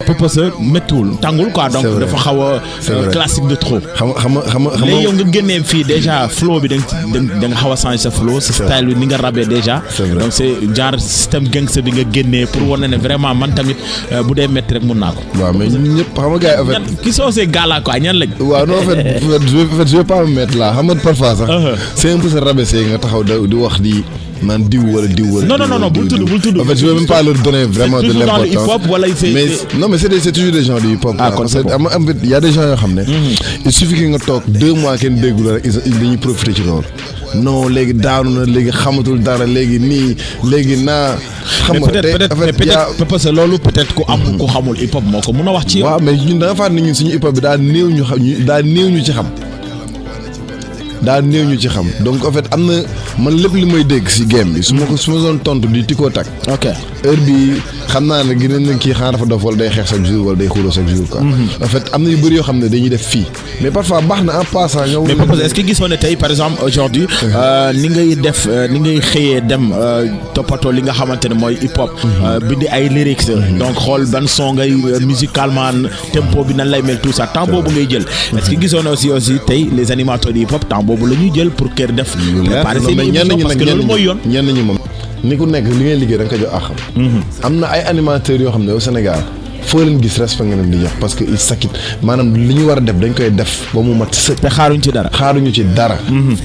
Purpose méttiwul tàngul quoi donc dafa xaw a classique de trop. xam léegi yow nga génnee fii déjà flow bi da nga xaw a changer sa flow sa style bi ni nga rabee déjà. donc c'est genre système gangster bi nga génnee pour wane ne vraiment man tamit bu dee métti rek mun naa ko. waaw mais ñun ñëpp xam nga gars yi en fait. ki soo see gala quoi ñan lañ. waaw non en fait je vais pas me mettre là xam nga parfois sax. c'est un peu sa rabaisser nga taxaw di wax di. naan diw wala. non bul tudd. en fait je veux même pas leur donner vraiment de l'importance. C'est toujours dans le hip-hop wala mais c'est toujours des gens du hip-hop. parce que en fait y a des gens yoo xam ne. il suffit que nga toog 2 mois kenn déggu la rek dañuy profiter ci loolu. non léegi daanu na léegi xamatul dara léegi nii léegi naa. xam nga peut-être parce que loolu peut-être ku xamul hip-hop moo ko mun a wax ci yow. waaw mais ñun da nga fàttali ne ñun suñu hip-hop bi daa néew ñu ci xam. donc en fait am na man lépp li may dégg si game bi su ma doon tontu di tikkoo tak. ok heure bi xam naa ne gën nañ kii xanaa dafa dof wala day xeex chaque jour wala day xuuloo chaque jour quoi. en fait am na yu bëri yoo xam ne dañuy def fii mais parfois baax na en passant. mais parce que est-ce que gisoon ne tey par exemple aujourd'hui ni ngay xëyee dem toppatoo li nga xamante ne mooy hip hop. bindi ay lyrics. donc xool ban son ngay musicalement tempo bi nan lay mel tout ça temps boobu ngay jël. est-ce que gisoon aussi tey les animateurs de hip hop temps boobu la ñuy jël pour kër def. préparer seen émission parce que loolu mooy yoon. ñenn ñi moom ni ku nekk li ngay liggéey da nga ko jox àqam. am na ay animateurs yoo xam ne au Sénégal foo leen gis respect nga leen di jox parce que ils s'acquittent maanaam li ñu war a def dañ koy def ba mu mat sëkk. te xaaruñu ci dara.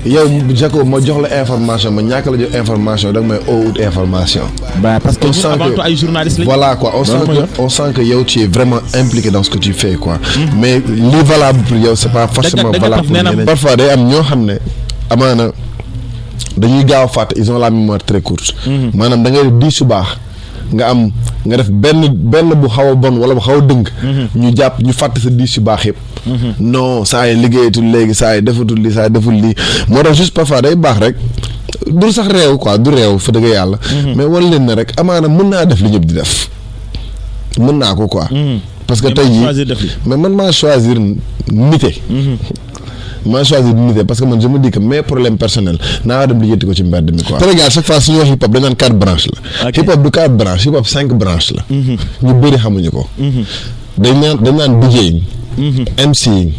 yow Jacob ma jox la information ma ñàkk la jox information da nga may ut information. parce que avant tout ay journalistes lañ. voilà quoi on sent que yow tu es vraiment impliqué dans ce que tu fais quoi. mais li valable pour yow c'est pas forcément valable pour ñeneen. parfois day am ñoo xam ne amaana dañuy gaaw a fàtte ils ont la mémoire très courte. maanaam da ngay def 10 su baax nga def benn bu xaw a bon wala bu xaw a dëng. ñu jàpp ñu fàtte sa 10 su baax yëpp. non saa yi liggéeyatul léegi saa yi defatul lii saa yi deful lii moo tax juste parfois day baax rek du sax réew quoi du réew fa dëgg yàlla. mais wan leen ne rek amaana mën naa def li ñëpp di def mën naa ko quoi. parce que tey jii mais man maa choisir nite. maa choisir nite parce que man je me dis que mes problèmes personnels naa dem lijjanti ko ci mbedd mi quoi. Sénégal chaque fois suñu wax hip hop dañ naan 4 branches la. hip hop du 4 branches hip hop 5 branches la. ñu bëri xamuñu ko. dañ naan DJing. MCing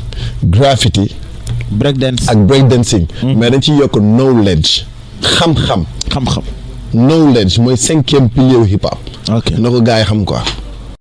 graffiti. breakdance ak breakdancing. mais dañ ciy yokk knowledge. xam-xam. knowledge mooy 5e pilier hip hop. ok na ko gars yi xam quoi.